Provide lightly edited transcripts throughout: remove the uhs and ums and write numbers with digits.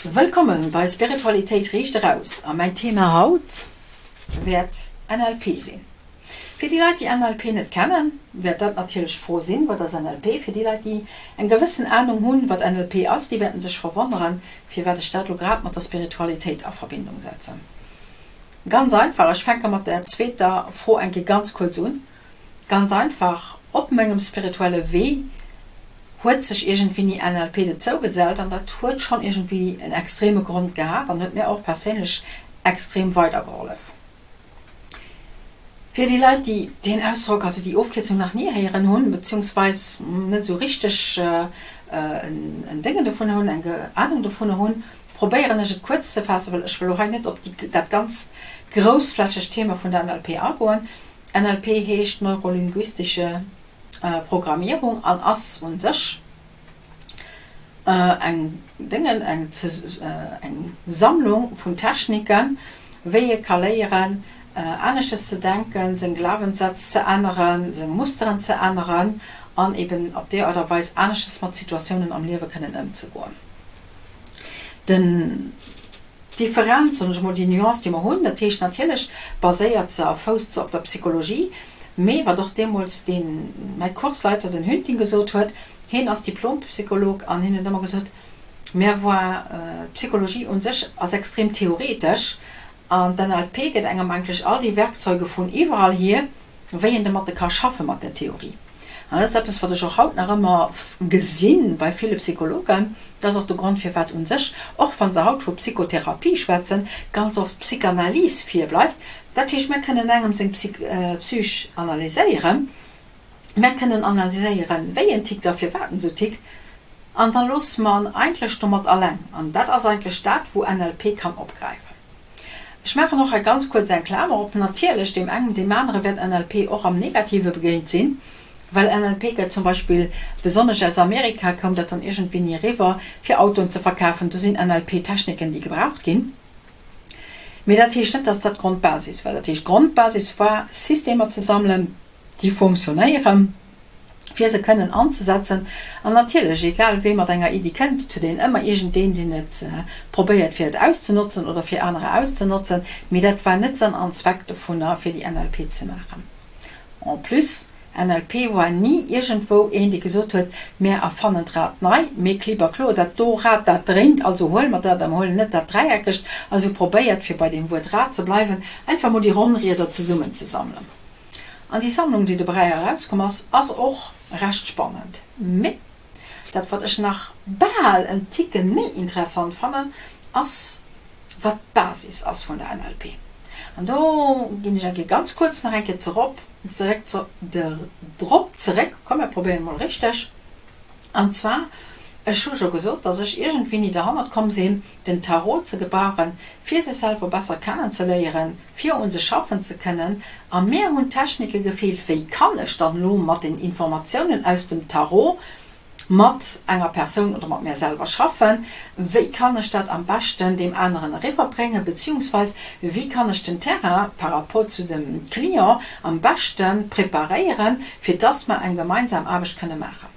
Wëllkommen bei Spiritualitéit riicht eraus a mäin Thema haut wäert NLP sinn. Fir déi Leit déi NLP net kennen, wäert dat natierlech d'Fro sinn, wat ass NLP? Fir déi Leit déi eng gewëssen Anung hunn wat NLP ass, déi wäerten sech verwonneren firwat ech dat elo grad mat der Spiritualitéit a Verbindung setzen. Ganz einfach, ech fänke mat der zweeter Fro eng Kéier ganz kuerz un. Ganz einfach, op mengem spirituelle Wee huet sech iergendwéini NLP dozougesellt an dat huet schonn iergendwéi en extreme Grond gehat an huet mir och perséinlech extrem weidergehollef. Fir déi Leit, déi deen Ausdrock, also déi Ofkierzung nach ni héieren hunn, beziehungsweis net esou richteg en Déngen dovun hunn, eng Anung dovun hunn, probéieren ech et kuerz ze faassen, well ech wëll och hei net op déi, dat ganzt groussflächegt Thema vun der NLP agoen. NLP heescht Neurolinguistische Programmierung an ass un sech eng Déngen, eng eng Sammlung vun Techniken, wéi ee ka léieren aneschtes ze denken, seng Glawenssätz ze änneren, seng Musteren ze änneren an eben op déi Art a Weis aneschtes mat Situatiounen am Liewe kënnen ëmzegoen. Den. D'Differenz, soen ech emol, déi Nuance, déi mer hunn, dat heescht natierlech baséiert se a fousst se op der Psychologie, mee wat och deemools deen, mäi Kursleiter, den Hünting gesot huet, hien ass Diplompsycholog an hien huet ëmmer gesot, Mir war, d'Psychologie un sech ass extrem theoretesch an d'NLP gëtt engem eigentlech all déi Werkzeuge vun iwwerall hier, wéi een domatte ka schaffe mat der Theorie. An dat ass eppes, wat ech och haut nach ëmmer gesi bei ville Psychologen. Dat ass och de Grond, firwat u sech, och wa se haut vu Psychotherapie schwätzen, ganz oft d'Psychanalyse virbleift. Dat heescht, mir kënnen engem seng Psych analyséieren, mir kënnen analyséieren, wéi en tickt a firwat en esou tickt, an da loosse mer en eigentlech domat alleng. An dat ass eigentlech dat, wou NLP kann opgräifen. Ech maachen och hei ganz kuerz eng Klamer op. Natierlech, deem engem, deem anere wäert NLP och am Negative begéint sinn, well NLP gëtt zum Beispill, besonnesch aus Amerika koum dat dann iergendwéini eriwwer, fir Autoen ze verkafen. Do sinn NLP-Techniken, déi gebraucht ginn. Mee dat heescht net, dass dat d'Grondbasis war. Dat heescht, d'Grondbasis war, Systemer ze sammelen, déi funktionéieren, fir se kënnen anzesetzen. An natierlech, egal wee mat enger Iddi kënnt, et huet een ëmmer iergendeen, deen et probéiert fir et auszenotzen oder fir anerer auszenotzen. Mee dat war net Sënn an Zweck dovunner, fir déi NLP ze maachen. En plus, NLP war ni iergendwou een, dee gesot huet, Mär erfannen d'Rad nei, mee kliber klo, dat do Rad, dat dréint, also huele mer dat a mer huelen net dat dräieckegt. A se hu probéiert, fir bei deem Wuert Rad ze bleiwen, einfach mol déi ronn Rieder zesummenzesammelen. An déi Sammlung, déi dobäi erauskomm ass, ass och recht spannend. Mee dat, wat ech nach bal en Ticken méi interessant fannen, ass, wat d'Basis ass vun der NLP. An do ginn ech eng Kéier ganz kuerz nach eng Kéier zerop, zeréck, drop zeréck, komm mir probéieren emol richteg, An zwar, ech hu jo gesot, dass ech iergendwéini derhannert komm sinn, den Tarot ze gebrauchen, fir sech selwer besser kennenzeléieren, fir un sech schaffen ze kënnen. A mir hunn d'Technike gefeelt, wéi kann ech dann elo mat den Informatiounen aus dem Tarot mat enger Persoun oder mat mär selwer schaffen, wéi kann ech dat am beschten deem aneren eriwwerbréngen, beziehungsweis wéi kann ech den Terrain par rapport zu dem Client am beschte preparéieren, fir dass mer eng gemeinsam Aarbecht kënne maachen.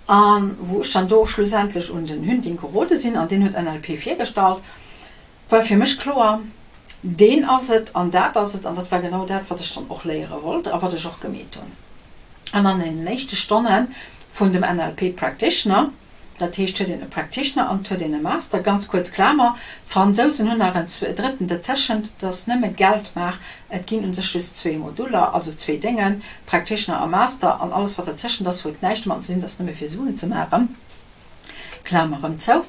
A wou ech dann do schlussendlech un den Hünting gerode sinn, an deen huet NLP virgestallt, war fir mech kloer, deen ass et an dat ass et. An dat war genau dat, wat ech dann och léiere wollt a wat ech och gemeet hunn. An an deenen éischte Stonne vun dem NLP Practitioner, dat heescht, huet een e Practitioner an et huet een e Master, ganz kuerz Klamer, d'Fransousen hunn nach en drëtten dertëschent, dat ass nëmme Geldmaach, et ginn u sech just zwee Moduler, also zwee Déngen, Practitioner a Master, an alles wat dertëschent ass, huet näischt domat ze sinn, dat ass nëmme fir Suen ze maachen, Klamer erëm zou.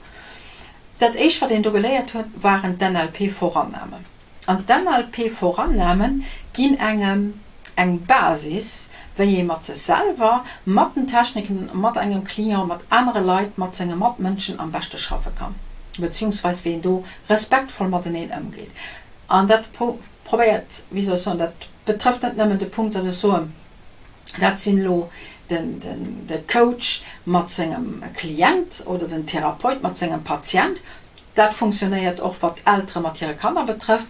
Dat éischt wat een do geléiert huet, waren d'NLP-Vorannahmen. An d'NLP-Vorannahmen ginn engem eng Basis, wéi ee mat sech selwer, mat den Techniken, mat engem Client, mat anere Leit, mat senge Matmënschen am beschte schaffe kann, beziehungsweis wéi een do respektvoll mateneen ëmgeet. An dat probéiert, wéi soll ech soen, dat betrëfft net nëmmen de Punkt, dass ech soen, dat sinn elo den, de Coach mat sengem Klient oder den Therapeut mat sengem Patient, dat funktionéiert och wat d'Eltere mat hire Kanner betrëfft.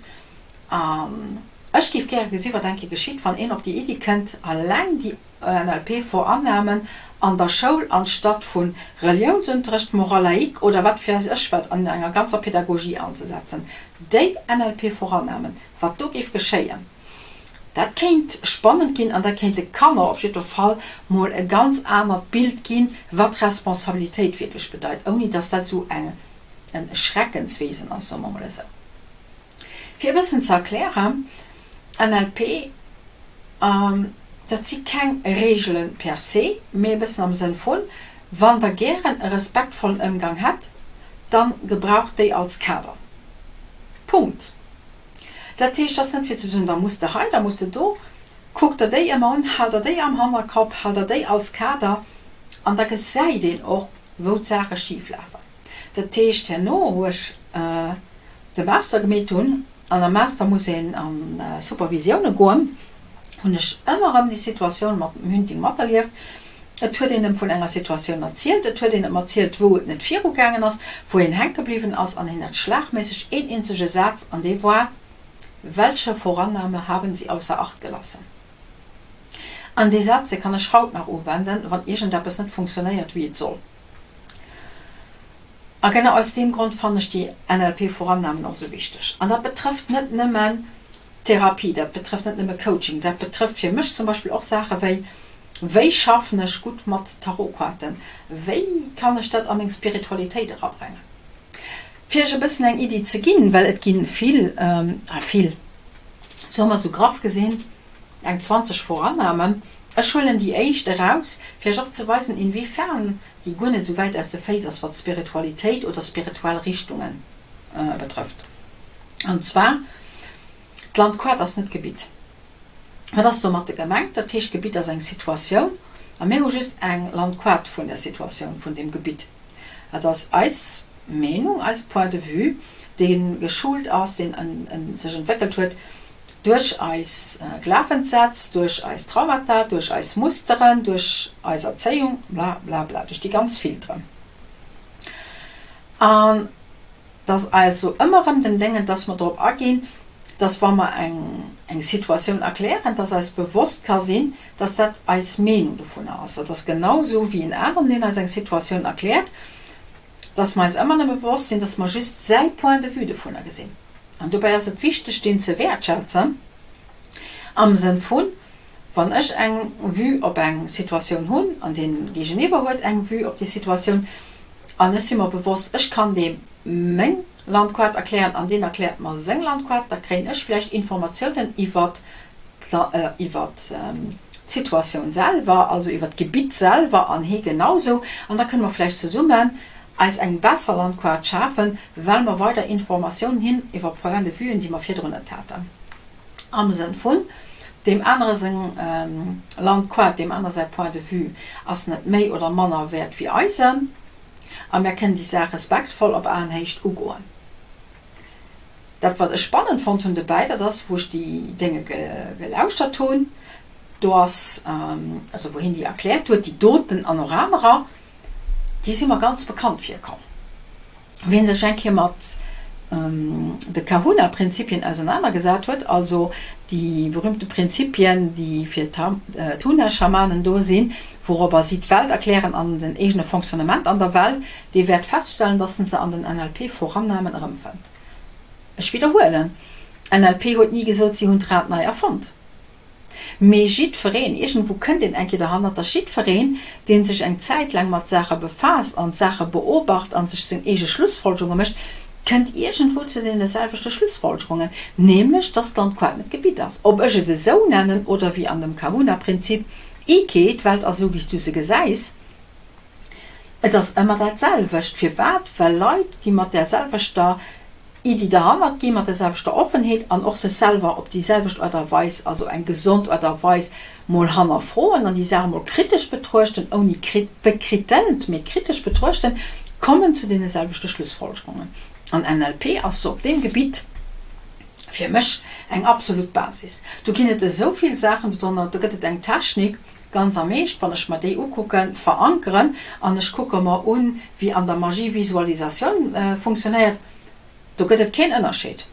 Ech géif gäre gesi wat eng Kéier geschitt, wann een op déi Iddi kënnt, alleng déi NLP-Vorannahmen an der Schoul anstatt vu Reliounsunterrecht, Morale laïque oder wat weess ech wat an enger ganzer Pedagogie anzesetzen. Déi NLP-Vorannahmen, wat do géif geschéien, dat kéint spannend ginn an dat kéint de Kanner op jiddwer Fall mol e ganz anert Bild ginn, wat Responsabilitéit wierklech bedeit, ouni dass dat esou eng e Schreckenswesen ass, soe mer mol esou. Fir e bëssen ze erklären, NLP, dat si keng Reegele per se, mee e bëssen am Sënn vun, wann der gären e respektvollen Ëmgang hätt, da gebraucht déi als Kader. Punkt. Dat heescht, et ass net fir ze soen, da muss de hei, da muss de do. Kuckt der déi ëmmer un, haalt der déi am Hannerkapp, haalt der déi als Kader an da gesäit een och, wou d'Saache schif lafen. Dat heescht, herno wou ech de Master gemeet hunn, an am Master muss een a Supervisioune goen, hunn ech ëmmer erëm déi Situatioun mat dem Hunting materlieft. Et huet een em vun enger Situatioun erzielt, et huet een em erzielt, wou et net virugaangen ass, wou een hänke bliwwen ass, an hien hat schlagméisseg een eenzege Saz, an dee war, Welche Vorannahme haben Sie ausser Acht gelassen? An dee Saz, dee kann ech haut nach uwenden, wann iergendeppes net funktionéiert, wéi et soll. A genau aus deem Grond fannen ech déi NLP-Vorannahmen och esou wichteg. An dat betrëfft net nëmmen Therapie, dat betrëfft net nëmme Coaching, dat betrëfft fir mech zum Beispill och Saache wéi, Wéi schaffen ech gutt mat Tarotkaarten? Wéi kann ech dat a meng Spiritualitéit erabrengen? Fir iech e bëssen eng Iddi ze ginn, well et gi vill, ah vill, soe mer esou graff gesinn, eng 20 Vorannahmen. Ech huelen déi éischt eraus, fir iech och ze weisen, inwiefern déi guer net esou wäit aus de Féiss ass, wat Spiritualitéit oder spirituell Richtunge betrëfft. An zwar, D'Landquart ass net d'Gebitt. Wat ass domatte gemengt? Dat heescht, d'Gebitt ass eng Situatioun a mir hu just eng Landquart vun der Situatioun, vun deem Gebitt. Dat ass eis Meenung, eise Point de vue, dee geschult ass, deen sech entwéckelt huet duerch eis Glawenssätz, duerch eis Traumata, duerch eis Musteren, duerch eis Erzéiung, bla bla bla, duerch déi ganz Filteren. An et ass also ëmmer erëm den Déngen, dass mer drop aginn, dass wa mer eng Situatioun erklären, dass eis bewosst ka sinn, dass dat eis Meenung dovunner ass. Dat ass genau esou wéi en aneren, deen eis eng Situatioun erkläert, dass mer eis ëmmer nëmme bewosst sinn, dass mer just säi Point de vue dovunner gesinn. An dobäi ass et wichteg, deen ze wäertschätzen am Sënn vun, Wann ech eng Vue op eng Situatioun hunn an dee Géigeniwwer huet eng Vue op déi Situatioun an ech si mer bewosst, ech kann deem meng Landkaart erklären an deen erkläert mer seng Landkaart, da kréien ech vläicht Informatiounen iwwert iwwert d'Situatioun selwer, also iwwert d'Gebitt selwer an hee genausou. An da kënne mer vläicht zesummen eis eng besser Landkaart schafen, well mer weider Informatiounen hinn iwwer Points de vuen, déi mer virdrun net haten. Am Sënn vun, deem anere seng Landkaart, deem anere säi Point de vue ass net méi oder manner wäert wéi eisen a mär kënnen déi Saach respektvoll op Aenhéicht ugoen. Dat wat ech spannend fonnt hunn dobäi, dat ass wou ech déi Dénge gelauschtert hunn, do ass, also wou hien déi erkläert huet, déi doten an och anerer, déi si mer ganz bekannt virkomm. Wien sech eng Kéier mat de Kahuna-Prinzipien ausernanergesat huet, also déi berühmte Prinzipien, déi fir d'Huna-Schamanen do sinn, wourobber si d'Welt erklären an den eegene Fonctionnement an der Welt, dee wäert feststellen, dass en se an den NLP-Vorannahmen erëmfënnt. Ech widderhuelen, NLP huet ni gesot, si hunn d'Rad nei erfonnt. Mee jiddwereen, iergendwou kënnt een eng Kéier derhannert, dass jiddwereen, dee sech eng Zäit laang mat Saache befaasst an d'Saache beobacht a sech seng eege Schlussfolgerunge mécht, kënnt iergendwou zu deene selwechte Schlussfolgerungen, nämlech dass d'Landquart net d'Gebitt ass. Ob ech et esou nennen oder wéi an dem Kahuna-Prinzip, Ike, d'Welt ass esou, wéi s du se gesäis. Et ass ëmmer dat selwecht. Firwat? Well Leit, déi mat där selwechter Iddi derhannert ginn, mat der selwechter Offenheet an och sech selwer op déi selwecht Aart a Weis, also eng gesond Aart a Weis, mol hannerfroen an déi Saach mol kritesch betruechten, ouni bekrittelnd, mee kritesch betruechten, kommen zu deene selwechte Schlussfolgerungen. An NLP ass do op deem Gebitt fir mech eng absolut Basis. Do ginn et esou vill Saachen dodrënner, do gëtt et eng Technik, ganz am Eescht, wann ech mer déi ukucken, verankeren an ech kucke mer un, wéi an der Magie Visualisatioun funktionéiert, do gëtt et keen Ënnerscheed.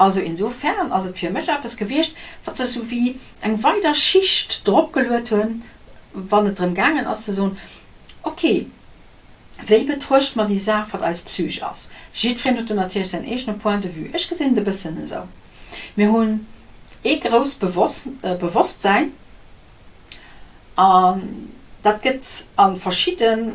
Also insofern ass et fir mech eppes gewiescht, wat se sou wéi eng weider Schicht dropgeluet hunn, wann et drëm gaangen ass ze soen, ok, wéi betruechte mer déi Saach, wat eis Psych ass? Jiddwereen huet do natierlech säin eegene Point de vue. Ech gesinn et e bëssen esou, Mir hunn ee grousst Bewosstsäin an dat gëtt a verschidde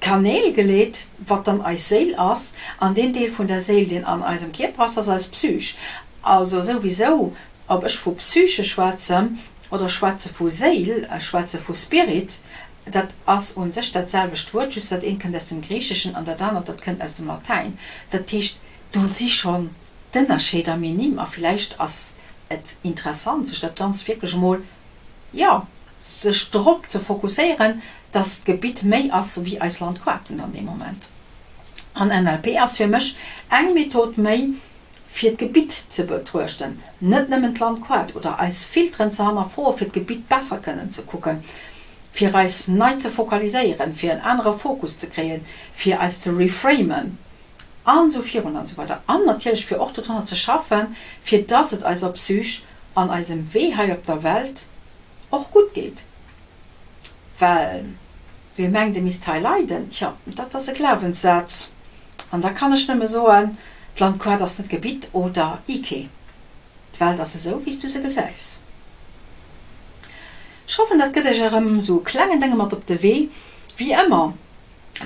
Kanäl geleet, wat dann eis Séil ass. An deen Deel vun der Séil, deen an eisem Kierper ass, dat ass eis Psych. Also souwisou, ob ech vu Psyche schwätzen oder schwätze vu Séil, ech schwätze vu Spirit, dat ass u sech dat selwecht Wuert, just dat eent kënnt aus dem Griicheschen an dat anert, dat kënnt aus dem Latäin. Dat heescht, do si schonn d'Ënnerscheeder minim a villäicht ass et interessant, sech dat Ganzt wierklech emol, jo, sech drop ze fokusséieren, dass d'Gebitt méi ass wéi eis Landquarten an deem Moment. An NLP ass fir mech eng Method méi, fir d'Gebitt ze betruechten, net nëmmen d'Landquart, oder eis Filteren ze hannerfroen, fir d'Gebitt besser kënnen ze kucken, fir eis nei ze fokaliséieren, fir en anere Fokus ze kréien, fir eis ze reframen an esou virun an esou weider. An natierlech fir och dodrunner ze schaffen, fir dass et eiser Psych an eisem Wee hei op der Welt och gutt geet. Well wee mengt e misst hei leiden, tjo, dat ass e Glawenssaz. An da kann ech nëmme soen, D'Landquart ass net Gebitt oder Ike. D'Welt ass esou wéi s du se gesäis. Ech hoffen dat gëtt iech erëm esou e klengen Dénge mat op de Wee. Wéi ëmmer,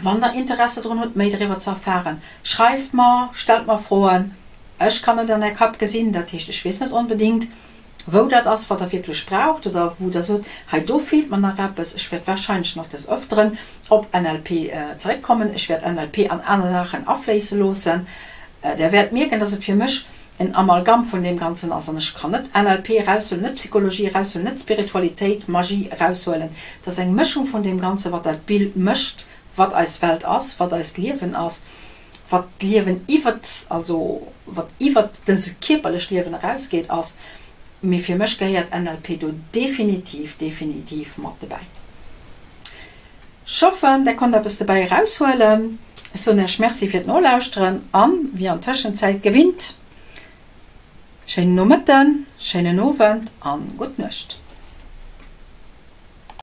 Wann der Interesse drun hutt méi driwwer ze erfahren, schreift mer, stellt mer Froen. Ech kann net an är Kapp gesinn, dat heescht ech weess net onbedingt wou dat ass wat der wierklech braucht oder wou der sot, hei do feelt mer nach eppes. Ech wäert wahrscheinlech nach des Öfteren op NLP zeréckkommen. Ech wäert NLP an aner Saachen afléisse loossen. Der wäert mierken, dass et fir mech en Amalgam vun deem Ganzen ass an ech kann net NLP eraushuelen, net Psychologie eraushuelen, net Spiritualitéit, Magie eraushuelen. Et ass eng Mëschung vun deem Ganzen, wat dat Bild mécht, wat eis Welt ass, wat eist Liewen ass, wat d'Liewen iwwert, also wat iwwert dëse kierperlecht Liewen erausgeet, ass. Mee fir mech gehéiert NLP do definitiv, definitiv mat dobäi. Ech hoffen, där konnt eppes dobäi eraushuelen. Ech soen Iech Merci fir d'Nolauschteren an, wéi an Tëschenzäit gewinnt, schéinen Nomëtten, schéinen Owend an gutt Nuecht.